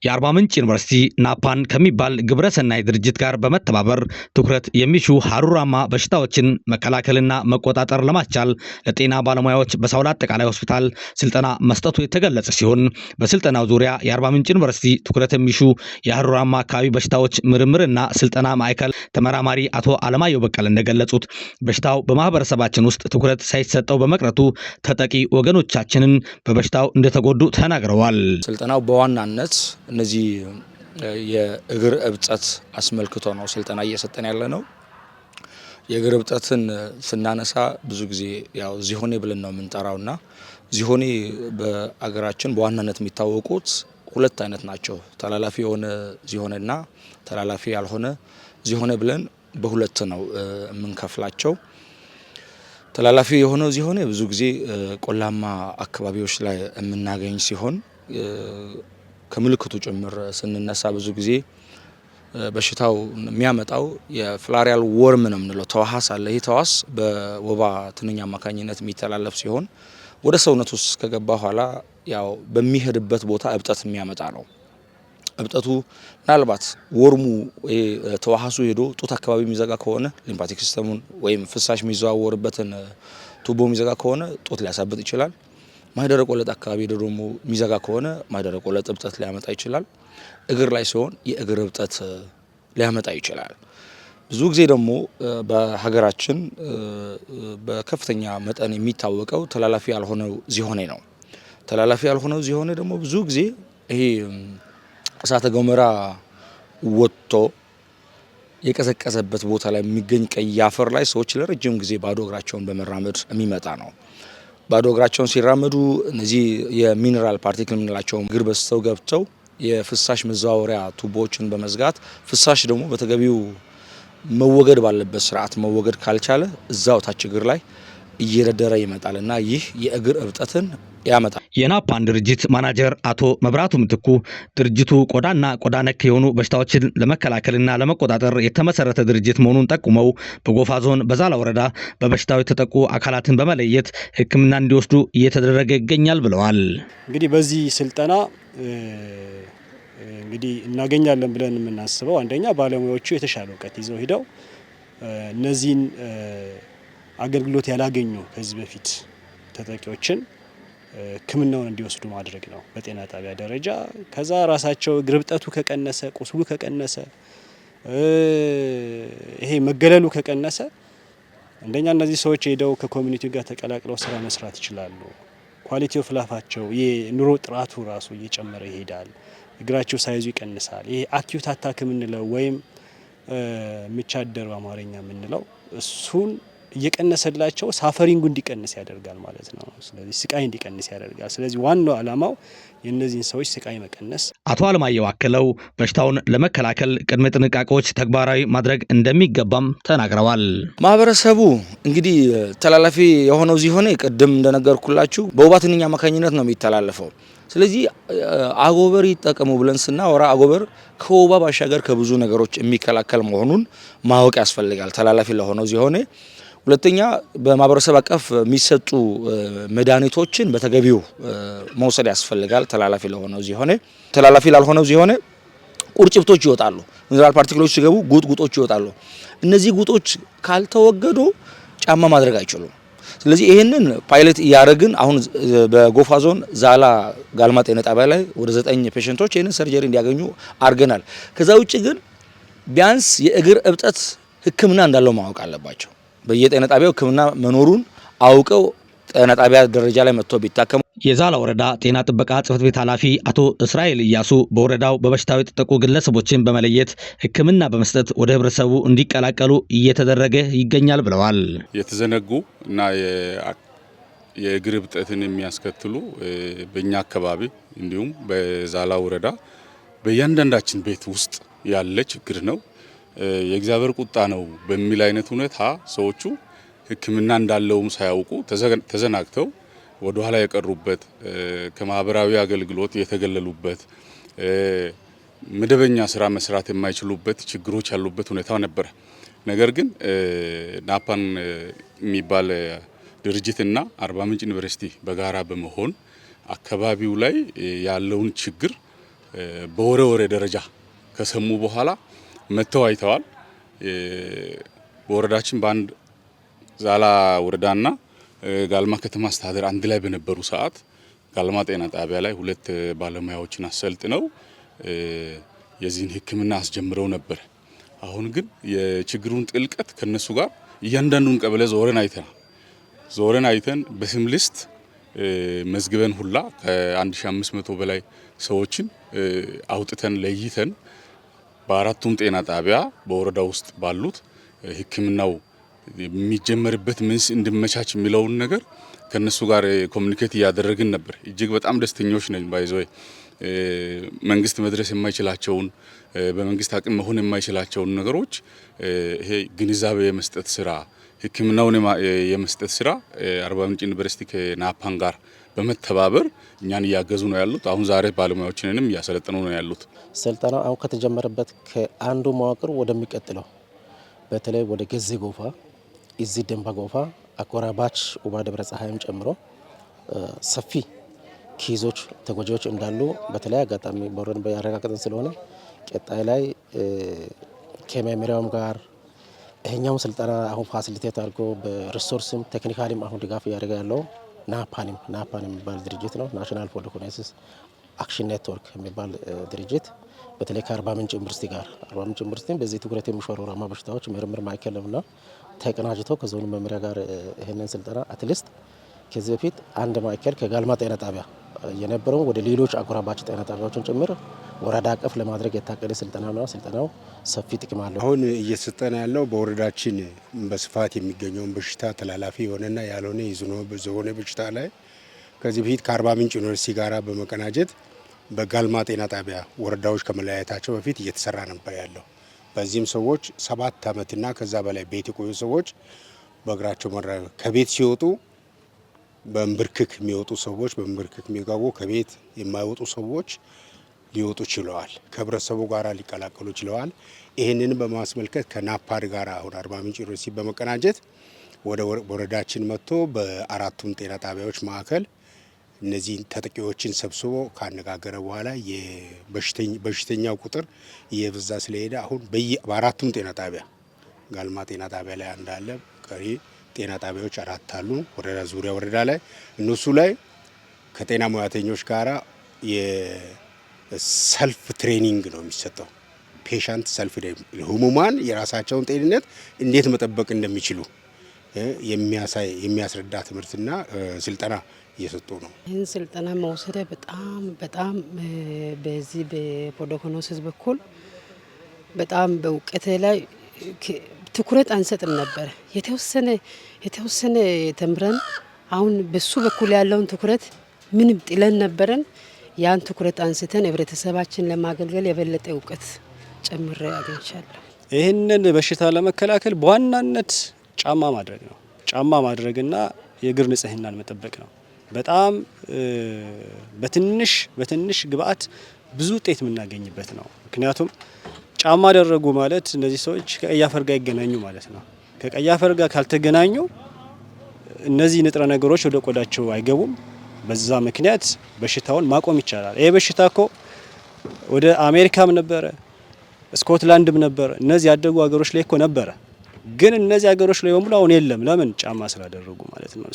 የአርባ ምንጭ ዩኒቨርሲቲ ናፓን ከሚባል ግብረሰናይ ድርጅት ጋር በመተባበር ትኩረት የሚሹ ሀሩራማ በሽታዎችን መከላከልና መቆጣጠር ለማስቻል ለጤና ባለሙያዎች በሳውላ አጠቃላይ ሆስፒታል ስልጠና መስጠቱ የተገለጸ ሲሆን፣ በስልጠናው ዙሪያ የአርባ ምንጭ ዩኒቨርሲቲ ትኩረት የሚሹ የሀሩራማ አካባቢ በሽታዎች ምርምርና ስልጠና ማዕከል ተመራማሪ አቶ አለማየሁ በቀለ እንደገለጹት፣ በሽታው በማህበረሰባችን ውስጥ ትኩረት ሳይሰጠው በመቅረቱ ተጠቂ ወገኖቻችንን በበሽታው እንደተጎዱ ተናግረዋል። ስልጠናው በዋናነት እነዚህ የእግር እብጠት አስመልክቶ ነው ስልጠና እየሰጠን ያለ ነው። የእግር እብጠትን ስናነሳ ብዙ ጊዜ ያው ዚሆኔ ብለን ነው የምንጠራው እና ዚሆኔ በአገራችን በዋናነት የሚታወቁት ሁለት አይነት ናቸው። ተላላፊ የሆነ ዚሆኔና ተላላፊ ያልሆነ ዚሆኔ ብለን በሁለት ነው የምንከፍላቸው። ተላላፊ የሆነው ዚሆኔ ብዙ ጊዜ ቆላማ አካባቢዎች ላይ የምናገኝ ሲሆን፣ ከምልክቱ ጭምር ስንነሳ ብዙ ጊዜ በሽታው የሚያመጣው የ filarial worm ነው የምንለው ተዋሃስ አለ። ይህ ተዋስ በወባ ትንኝ አማካኝነት የሚተላለፍ ሲሆን፣ ወደ ሰውነት ውስጥ ከገባ በኋላ ያው በሚሄድበት ቦታ እብጠት የሚያመጣ ነው። እብጠቱ ምናልባት worm ኡ ተዋሃሱ ሄዶ ጡት አካባቢ የሚዘጋ ከሆነ፣ lymphatic system ኡን ወይም ፍሳሽ የሚዘዋወርበትን ቱቦ የሚዘጋ ከሆነ ጡት ሊያሳብጥ ይችላል። ማህደረ ቆለጥ አካባቢ ደግሞ የሚዘጋ ከሆነ ማህደረ ቆለጥ እብጠት ሊያመጣ ይችላል። እግር ላይ ሲሆን የእግር እብጠት ሊያመጣ ይችላል። ብዙ ጊዜ ደግሞ በሀገራችን በከፍተኛ መጠን የሚታወቀው ተላላፊ ያልሆነው ዚሆኔ ነው። ተላላፊ ያልሆነው ዚሆኔ ደግሞ ብዙ ጊዜ ይሄ እሳተ ገሞራ ወጥቶ የቀዘቀዘበት ቦታ ላይ የሚገኝ ቀይ አፈር ላይ ሰዎች ለረጅም ጊዜ ባዶ እግራቸውን በመራመድ የሚመጣ ነው። ባዶ እግራቸውን ሲራመዱ እነዚህ የ mineral particle የምንላቸው እግር በስተው ገብተው የፍሳሽ መዘዋወሪያ ቱቦዎችን በመዝጋት፣ ፍሳሽ ደግሞ በተገቢው መወገድ ባለበት ስርዓት መወገድ ካልቻለ እዛው ታች እግር ላይ እየደደረ ይመጣል እና ይህ የእግር እብጠትን ያመጣል። የናፓን ድርጅት ማናጀር አቶ መብራቱ ምትኩ ድርጅቱ ቆዳና ቆዳ ነክ የሆኑ በሽታዎችን ለመከላከልና ለመቆጣጠር የተመሰረተ ድርጅት መሆኑን ጠቁመው፣ በጎፋ ዞን በዛላ ወረዳ በበሽታው የተጠቁ አካላትን በመለየት ሕክምና እንዲወስዱ እየተደረገ ይገኛል ብለዋል። እንግዲህ በዚህ ስልጠና እንግዲህ እናገኛለን ብለን የምናስበው፣ አንደኛ ባለሙያዎቹ የተሻለ እውቀት ይዘው ሂደው እነዚህን አገልግሎት ያላገኙ ከዚህ በፊት ተጠቂዎችን ሕክምናውን እንዲወስዱ ማድረግ ነው በጤና ጣቢያ ደረጃ። ከዛ ራሳቸው እግር እብጠቱ ከቀነሰ፣ ቁስሉ ከቀነሰ፣ ይሄ መገለሉ ከቀነሰ፣ አንደኛ እነዚህ ሰዎች ሄደው ከ community ጋር ተቀላቅለው ስራ መስራት ይችላሉ። Quality of life ኣቸው፣ የኑሮ ጥራቱ ራሱ እየጨመረ ይሄዳል። እግራቸው size ኡ ይቀንሳል። ይሄ acute attack የምንለው ወይም ምቻደር በአማርኛ የምንለው እሱን እየቀነሰላቸው suffering ኡ እንዲቀንስ ያደርጋል ማለት ነው። ስለዚህ ስቃይ እንዲቀንስ ያደርጋል። ስለዚህ ዋናው ዓላማው የእነዚህን ሰዎች ስቃይ መቀነስ። አቶ አለማየሁ አክለው በሽታውን ለመከላከል ቅድመ ጥንቃቄዎች ተግባራዊ ማድረግ እንደሚገባም ተናግረዋል። ማህበረሰቡ እንግዲህ ተላላፊ የሆነው ዚሆኔ ቅድም እንደነገርኩላችሁ በወባ ትንኝ አማካኝነት ነው የሚተላለፈው። ስለዚህ አጎበር ይጠቀሙ ብለን ስናወራ አጎበር ከወባ ባሻገር ከብዙ ነገሮች የሚከላከል መሆኑን ማወቅ ያስፈልጋል። ተላላፊ ለሆነው ዚሆኔ። ሁለተኛ በማህበረሰብ አቀፍ የሚሰጡ መድኃኒቶችን በተገቢው መውሰድ ያስፈልጋል። ተላላፊ ለሆነው ዚሆኔ። ተላላፊ ላልሆነው ዚሆኔ ቁርጭብቶች ይወጣሉ። Mineral particle ኦች ሲገቡ ጉጥጉጦች ይወጣሉ። እነዚህ ጉጦች ካልተወገዱ ጫማ ማድረግ አይችሉም። ስለዚህ ይህንን ፓይለት እያደረግን አሁን በጎፋ ዞን ዛላ ጋልማ ጤና ጣቢያ ላይ ወደ 9 patient ኦች ይህንን surgery እንዲያገኙ አድርገናል። ከዛ ውጭ ግን ቢያንስ የእግር እብጠት ሕክምና እንዳለው ማወቅ አለባቸው። በየጤና ጣቢያው ሕክምና መኖሩን አውቀው ጤና ጣቢያ ደረጃ ላይ መጥተው ቢታከሙ። የዛላ ወረዳ ጤና ጥበቃ ጽሕፈት ቤት ኃላፊ አቶ እስራኤል እያሱ በወረዳው በበሽታው የተጠቁ ግለሰቦችን በመለየት ሕክምና በመስጠት ወደ ህብረተሰቡ እንዲቀላቀሉ እየተደረገ ይገኛል ብለዋል። የተዘነጉ እና የእግር እብጠትን የሚያስከትሉ በእኛ አካባቢ እንዲሁም በዛላ ወረዳ በእያንዳንዳችን ቤት ውስጥ ያለ ችግር ነው። የእግዚአብሔር ቁጣ ነው በሚል አይነት ሁኔታ ሰዎቹ ሕክምና እንዳለውም ሳያውቁ ተዘናግተው ወደ ኋላ የቀሩበት፣ ከማህበራዊ አገልግሎት የተገለሉበት፣ መደበኛ ስራ መስራት የማይችሉበት ችግሮች ያሉበት ሁኔታ ነበረ። ነገር ግን ናፓን የሚባል ድርጅትና አርባ ምንጭ ዩኒቨርሲቲ በጋራ በመሆን አካባቢው ላይ ያለውን ችግር በወሬ ወሬ ደረጃ ከሰሙ በኋላ መጥተው አይተዋል። በወረዳችን በአንድ ዛላ ወረዳና ጋልማ ከተማ አስተዳደር አንድ ላይ በነበሩ ሰዓት ጋልማ ጤና ጣቢያ ላይ ሁለት ባለሙያዎችን አሰልጥነው የዚህን ሕክምና አስጀምረው ነበር። አሁን ግን የችግሩን ጥልቀት ከነሱ ጋር እያንዳንዱን ቀበሌ ዞረን አይተናል። ዞረን አይተን በስም list መዝግበን ሁላ ከ1500 በላይ ሰዎችን አውጥተን ለይተን በአራቱም ጤና ጣቢያ በወረዳ ውስጥ ባሉት ሕክምናው የሚጀመርበት means እንዲመቻች የሚለውን ነገር ከነሱ ጋር communicate እያደረግን ነበር። እጅግ በጣም ደስተኞች ነን። By the way መንግስት መድረስ የማይችላቸውን፣ በመንግስት አቅም መሆን የማይችላቸውን ነገሮች ይሄ ግንዛቤ የመስጠት ስራ፣ ሕክምናውን የመስጠት ስራ አርባ ምንጭ ዩኒቨርሲቲ ከናፓን ጋር በመተባበር እኛን እያገዙ ነው ያሉት። አሁን ዛሬ ባለሙያዎችንንም እያሰለጠኑ ነው ያሉት። ስልጠናው አሁን ከተጀመረበት ከአንዱ መዋቅር ወደሚቀጥለው በተለይ ወደ ገዜ ጎፋ፣ እዚህ ደንባ ጎፋ፣ አጎራባች ኡባ ደብረ ፀሐይም ጨምሮ ሰፊ case ኦች ተጎጂዎች እንዳሉ በተለይ አጋጣሚ በወረን ያረጋገጥን ስለሆነ ቀጣይ ላይ ከመምሪያውም ጋር ይሄኛውም ስልጠና አሁን facilitate አድርጎ በ resource ም technically ም አሁን ድጋፍ እያደረገ ያለው ናፓን የሚባል ድርጅት ነው። National Podoconiosis Action Network የሚባል ድርጅት በተለይ ከአርባ ምንጭ ዩኒቨርሲቲ ጋር፣ አርባ ምንጭ ዩኒቨርሲቲ በዚህ ትኩረት የሚሹ ሀሩራማ በሽታዎች ምርምር ማዕከል ነውና፣ ተቀናጅቶ ከዞኑ መምሪያ ጋር ይህንን ስልጠና at least ከዚህ በፊት አንድ ማዕከል ከጋልማ ጤና ጣቢያ የነበረው ወደ ሌሎች አጎራባች ጤና ጣቢያዎችን ጭምር ወረዳ አቀፍ ለማድረግ የታቀደ ስልጠና ነው። ስልጠናው ሰፊ ጥቅም አለው። አሁን እየተሰጠነ ያለው በወረዳችን በስፋት የሚገኘውን በሽታ ተላላፊ የሆነና ያልሆነ የዝሆኔ በሽታ ላይ ከዚህ በፊት ከአርባ ምንጭ ዩኒቨርሲቲ ጋር በመቀናጀት በጋልማ ጤና ጣቢያ ወረዳዎች ከመለያየታቸው በፊት እየተሰራ ነበር ያለው። በዚህም ሰዎች 7 ዓመትና ከዛ በላይ ቤት የቆዩ ሰዎች በእግራቸው መራመድ፣ ከቤት ሲወጡ በእንብርክክ የሚወጡ ሰዎች፣ በእንብርክክ የሚገቡ፣ ከቤት የማይወጡ ሰዎች ሊወጡ ችለዋል። ከህብረተሰቡ ጋር ሊቀላቀሉ ችለዋል። ይህንን በማስመልከት ከናፓድ ጋር አሁን አርባ ምንጭ ዩኒቨርሲቲ በመቀናጀት ወደ ወረዳችን መጥቶ በአራቱም ጤና ጣቢያዎች ማዕከል እነዚህን ተጠቂዎችን ሰብስቦ ካነጋገረ በኋላ የበሽተኛው ቁጥር እየበዛ ስለሄደ አሁን በአራቱም ጤና ጣቢያ፣ ጋልማ ጤና ጣቢያ ላይ አንድ አለ፣ ቀሪ ጤና ጣቢያዎች አራት አሉ ወረዳ ዙሪያ ወረዳ ላይ፣ እነሱ ላይ ከጤና ሙያተኞች ጋራ የ self training ነው የሚሰጠው። Patient self፣ ህሙማን የራሳቸውን ጤንነት እንዴት መጠበቅ እንደሚችሉ የሚያሳይ የሚያስረዳ ትምህርትና ስልጠና እየሰጡ ነው። ይህን ስልጠና መውሰድ በጣም በጣም በዚህ በ podoconiosis በኩል በጣም በእውቀቴ ላይ ትኩረት አንሰጥም ነበር። የተወሰነ የተወሰነ ተምረን አሁን በሱ በኩል ያለውን ትኩረት ምንም ጥለን ነበረን። ያን ትኩረት አንስተን ህብረተሰባችን ለማገልገል የበለጠ እውቀት ጨምሬ አግኝቻለሁ። ይህንን በሽታ ለመከላከል በዋናነት ጫማ ማድረግ ነው። ጫማ ማድረግና የእግር ንጽህናን መጠበቅ ነው። በጣም በትንሽ በትንሽ ግብአት ብዙ ውጤት የምናገኝበት ነው። ምክንያቱም ጫማ አደረጉ ማለት እነዚህ ሰዎች ከቀይ አፈር ጋር ይገናኙ ማለት ነው። ከቀይ አፈር ጋር ካልተገናኙ እነዚህ ንጥረ ነገሮች ወደ ቆዳቸው አይገቡም። በዛ ምክንያት በሽታውን ማቆም ይቻላል። ይሄ በሽታ እኮ ወደ አሜሪካም ነበረ፣ ስኮትላንድም ነበረ። እነዚህ ያደጉ ሀገሮች ላይ እኮ ነበረ። ግን እነዚህ ሀገሮች ላይ በሙሉ አሁን የለም። ለምን? ጫማ ስላደረጉ ማለት ነው።